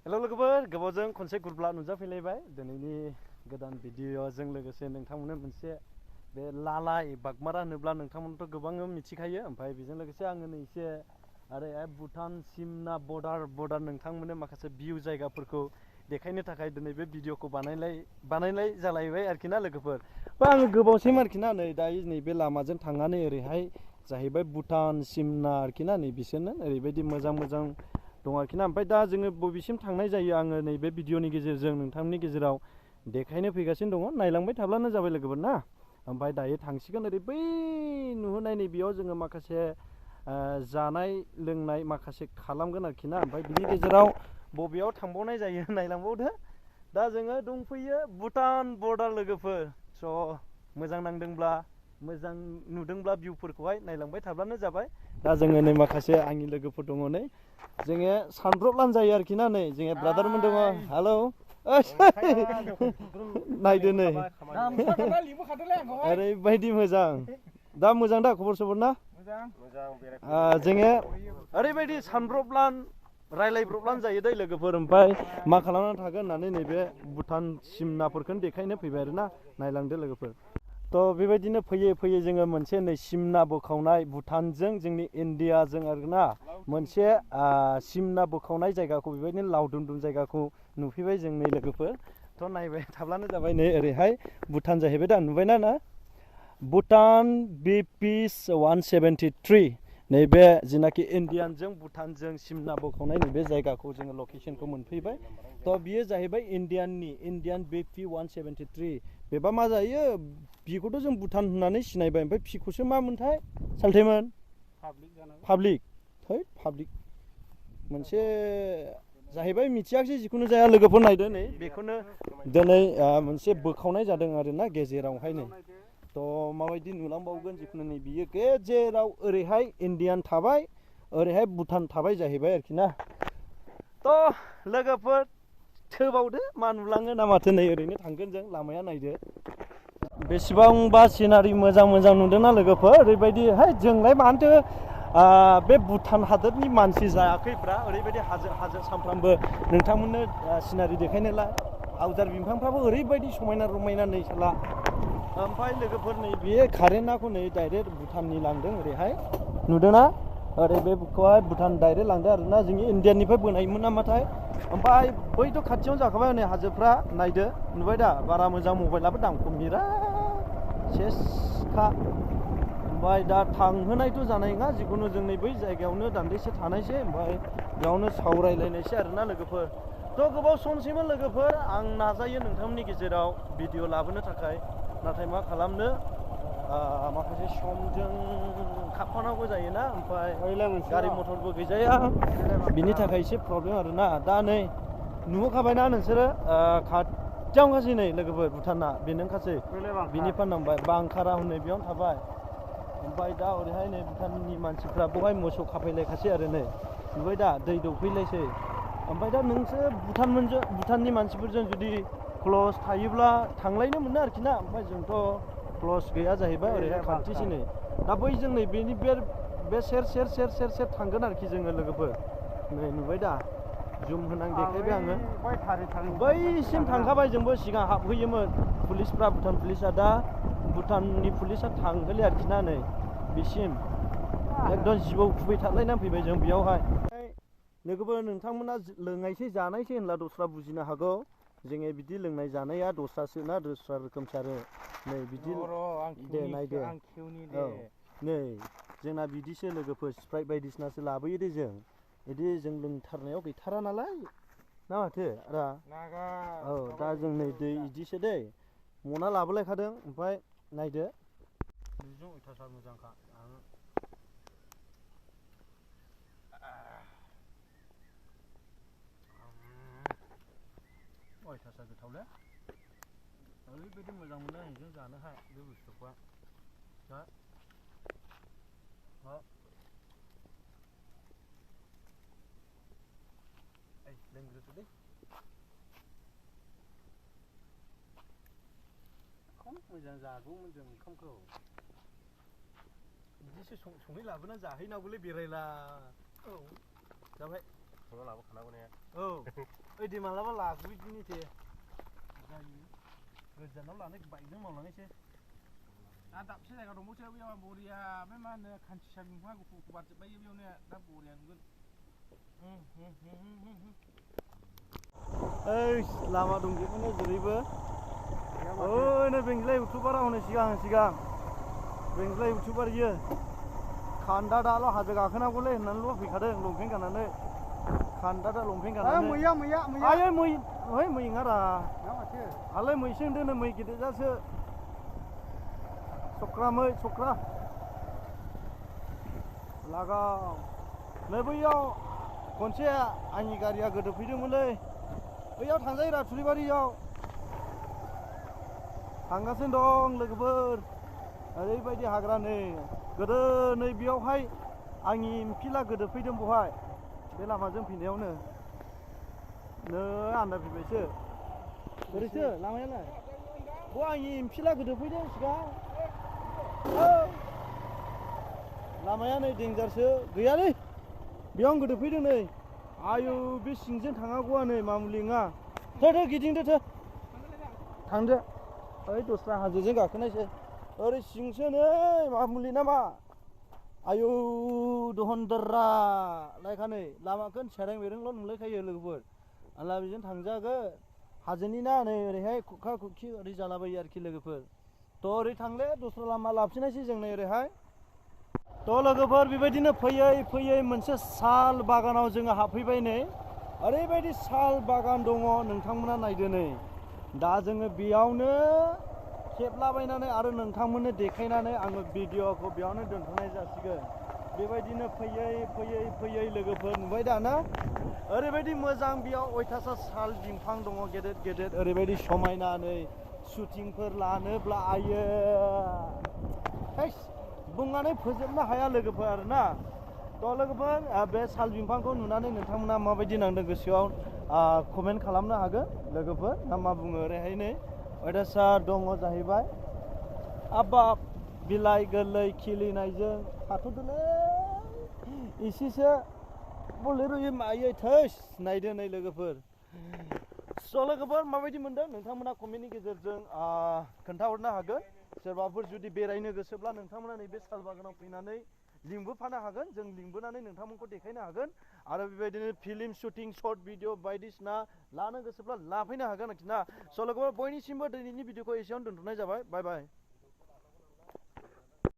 हेल' लोगोफोर गोबावजों खनसे गुरब्ला नुजाफैलायबाय दिनैनि गोदान भिडिअ'जों लोगोसे नोंथांमोननो मोनसे बे लालाय बागमारा होनोब्ला नोंथांमोनथ' गोबां मिथिखायो ओमफ्राय बेजों लोगोसे आङो नै एसे ओरैहाय भुटान सिमना बर्डार नोंथांमोननो माखासे भिउ जायगाफोरखौ देखायनो थाखाय दिनै बे भिडिअ'खौ बानायनाय जालायबाय आरोखि ना लोगोफोर बा आङो गोबावसिम आरोखि ना नै दायो नैबे लामाजों थांनानै ओरैहाय जाहैबाय भुटान सिमना आरोखि ना नै बिसोरनो ओरैबायदि मोजां दं आरोखि ना ओमफ्राय दा जोङो बबेसिम थांनाय जायो आङो नैबे भिडिअ'नि गेजेरजों नोंथांनि गेजेराव देखायनो फैगासिनो दङ नायलांबाय थाब्लानो जाबाय लोगोफोर ना ओमफ्राय दायो थांसिगोन ओरै बै नुहुरनाय नैबेयाव जोङो माखासे जानाय लोंनाय माखासे खालामगोन आरोखि ना ओमफ्राय बिनि गेजेराव बबेयाव थांबावनाय जायो नायलांबावदो दा जोङो दंफैयो भुटान बर्डार लोगोफोर स' मोजां नांदोंब्ला मोजां नुदोंब्ला भिउफोरखौहाय नायलांबाय थाब्लानो जाबाय दा जोङो नै माखासे आंनि लोगोफोर दङ नै जोङो सानब्रबलान जायो आरोखि ना नै जोङो ब्रादारमोन दङ हेलौ नायदो नै ओरैबायदि मोजां दा मोजां दा खबर सबर ना जोङो ओरैबायदि सानब्रबलान रायलायब्रबलान जायो दै लोगोफोर ओमफ्राय मा खालामनानै थागोन होननानै नैबे भुटान सिमनाफोरखौनो देखायनो फैबाय आरोना नायलांदो लोगोफोर थ' बेबायदिनो फैयै जोङो मोनसे नै सिमना बोखावनाय भुटानजों जोंनि इण्डियाजों आरोना मोनसे सिमना बोखावनाय जायगाखौ बेबायदिनो लावदुम जायगाखौ नुफैबाय जों नै लोगोफोर थ' नायबाय थाब्लानो जाबाय नै ओरैहाय भुटान जाहैबाय दा नुबायना ना भुटान BPS 173 नैबे जिनाखि इण्डियानजों भुटानजों सिमना बोखावनाय नैबे जायगाखौ जोङो लकेसनखौ मोनफैबाय थ' बियो जाहैबाय इण्डियान BP 173 बेबा मा जायो बिखौथ' जों भुटान होननानै सिनायबाय ओमफ्राय पिखौसो मा मोनथाय सालथेमोन पाब्लिक मोनसे जाहैबाय मिथियाखिसै जिखुनु जाया लोगोफोर नायदो नै बेखौनो दिनै मोनसे बोखावनाय जादों आरोना गेजेरावहाय नै थ' माबायदि नुलांबावगोन जिखुनु नै बियो गेजेराव ओरैहाय इण्डियान थाबाय ओरैहाय भुटान थाबाय जाहैबाय आरोखि ना थ' लोगोफोर थोबावदो मा नुलाङो ना माथो नै ओरैनो थांगोन जों लामाया नायदो बेसेबांबा सिनारि मोजां नुदोंना लोगोफोर ओरैबायदिहाय जोंलाय मानोथो बे भुटान हादोरनि मानसि जायाखैब्रा ओरैबायदि हाजो सामफ्रामबो नोंथांमोननो सिनारि देखायनोलाय आवजार बिफांफ्राबो ओरैबायदि समायना रमायना नै साला ओमफ्राय लोगोफोर नै बे कारेन्टखौ नै डाइरेक्ट भुटाननि लांदों ओरैहाय नुदोंना ओरै बे बुखौहाय भुटान डाइरेक्ट लांदों आरोना जोंनि इण्डियानिफ्राय बोनायमोन नामाथाय ओमफ्राय बैथ' खाथियावनो जाखाबाय नै हाजोफ्रा नायदो नुबाय दा बारा मोजां मबाइलाबो दाम खम बिराद सेसखा ओमफ्राय दा थांहोनायथ' जानाय नङा जिखुनु जों नै बै जायगायावनो दान्दिसे थानायसै ओमफ्राय बेयावनो सावरायलायनायसै आरोना लोगोफोर थ' गोबाव समसिममोन लोगोफोर आं नाजायो नोंथांमोननि गेजेराव भिडिअ लाबोनो थाखाय नाथाय मा खालामनो माखासे समजों खारफानांगौ जायोना ओमफ्राय गारि मथरबो गैजाया बिनि थाखाय एसे प्रब्लेम आरोना दा नै नुहरखाबायना नोंसोरो खाथियावनोखासै नै लोगोफोर भुटाना बेनोखासै बिनिफ्राय नांबाय बांखारा होननाय बेयावनो थाबाय ओमफ्राय दा ओरैहाय नै भुटाननि मानसिफ्रा बहाय मोसौ खाफैलायखासै आरो नै नुबाय दा दै दौफैलायसै ओमफ्राय दा नोंसोर भुटाननि मानसिफोरजों जुदि क्लस थायोब्ला थांलायनो मोनो आरोखि ना ओमफ्राय जोंथ' क्लस गैया जाहैबाय ओरैहाय खाथिसै नै दा बै जों नै बेनि बे सेर थांगोन आरोखि जोङो लोगोफोर नै नुबाय दा जुम होनां देखायबाय आङो बैसिम थांखाबाय जोंबो सिगां हाबहैयोमोन पुलिसफ्रा भुटान पुलिसा दा भुटाननि पुलिसा थांहोलि आरोखि ना नै बिसिम एकदम जिबौ खुबैथारलायनानै फैबाय जों बेयावहाय लोगोफोर नोंथांमोना लोंनायसै जानायसै होनब्ला दस्रा बुजिनो हागौ जोङो बिदि लोंनाय जानाया दस्रासो ना दस्रा रोखोमसो आरो नै बिदि दे नायदो औ नै जोंना बिदिसो लोगोफोर स्प्राइट बायदिसिनासो लाबोयो दे जों बिदि जों लोंथारनायाव गैथारा नालाय ना माथो आदा औ दा जों नै दै बिदिसो दै मना लाबोलायखादों ओमफ्राय नायदो बेजों अयथासार मोजांखा अयथासार गोथावलै ओरैबायदि मोजां मोनो आं बेजों जानोहाय बे बुस्थुखौ लोंग्रोदो दे खम मोजां जागौमोन जों ओंखामखौ बिदिसो संहै लाबोना जाहैनांगौलै बेरायला औ जाबाय संना लाबोखानांगौ ने औ ओइदि मालाबा लागु बिदिनिसो जायो गोजानाव लानाय बाइकजों मावलांनोसै दाबसे जायगा दंबावसो बेयाव बरिया बे मा होनो खान्थिसा बिफाङा गुफुर बारजोब्बाय बेयावनो दा बरिया नुगोन ओइ लामा दंजोबोनो जेरैबो ओइ नै बेंज्लाय इउटुबारा हनै सिगां बेंज्लाय इउटुबार इयो खान्दा दाल' हाजो गाखोनांगौलै होननानैल' फैखादों लंपेन्ट गाननानै खान्दा दा लंपेन्ट गाननानै मैया आयै मै ओइ मै नङारा आलाय मैसो होनदों मै गिदिरजासो सख्रा लागाव नै बैयाव खनसे आंनि गारिया गोदोफैदोंमोनलै बैयाव थांजायोरा थुरिबारियाव थांगासिनो दं लोगोफोर ओरैबायदि हाग्रा नै गोदो नै बेयावहाय आंनि एमफिला गोदोफैदों बहाय बे लामाजों फैनायावनो नै आन्दायफैबायसो बोरैसो लामायालाय बे आंनि एमफिला गोदोफैदों सिगां लामाया नै डेन्जारसो गैयालै बेयावनो गोदोफैदों नै आयु बे सिंजों थाङागौआ नै मामुलि नङा थो गिदिंदो थांदो ओइ दस्रा हाजोजों गाखोनायसै ओरै सिंसो नै मामुलि नामा आयु दहनदरा लायखा नै लामाखौनो सेरें बेरेंल' नुलायखायो लोगोफोर आला बेजों थांजागोन हाजोनि ना नै ओरैहाय खुखा खुखि ओरै जालाबायो आरोखि लोगोफोर थ' ओरै थांले दस्रा लामा लाफिनायसै जों नै ओरैहाय थ' लोगोफोर बेबायदिनो फैयै मोनसे साल बागानाव जोङो हाबफैबाय नै ओरैबायदि साल बागान दङ नोंथांमोना नायदो नै दा जोङो बेयावनो खेबलाबायनानै आरो नोंथांमोननो देखायनानै आङो भिडिअखौ बेयावनो दोनथ'नाय जासिगोन बेबायदिनो फैयै लोगोफोर नुबाय दा ना ओरैबायदि मोजां बेयाव अयथासार साल बिफां दङ गेदेर ओरैबायदि समायना नै शुटिंफोर लानोब्ला आयो बुंनानै फोजोबनो हाया लोगोफोर आरोना थ' लोगोफोर बे साल बिफांखौ नुनानै नोंथांमोना माबायदि नांदों गोसोआव कमेन्ट खालामनो हागोन लोगोफोर ना मा बुङो ओरैहाय नै अयथासार दङ जाहैबाय आबाब बिलाइ गोरलै खिलिनायजों थाथ'दोलै एसेसो बले रुयो मायै थैस नायदो नै लोगोफोर स' लोगोफोर माबायदि मोनदों नोंथांमोना कमेन्टनि गेजेरजों खोन्थाहरनो हागोन सोरबाफोर जुदि बेरायनो गोसोब्ला नोंथांमोना नैबे साल बागानाव फैनानै लिंबोफानो हागोन जों लिंबोनानै नोंथांमोनखौ देखायनो हागोन आरो बेबायदिनो फिल्म शुटिं शर्ट भिडिअ बायदिसिना लानो गोसोब्ला लाफैनो हागोन आरोखि ना स' लोगोफोर बयनिसिमबो दिनैनि भिडिअखौ एसेयावनो दोनथ'नाय जाबाय बाय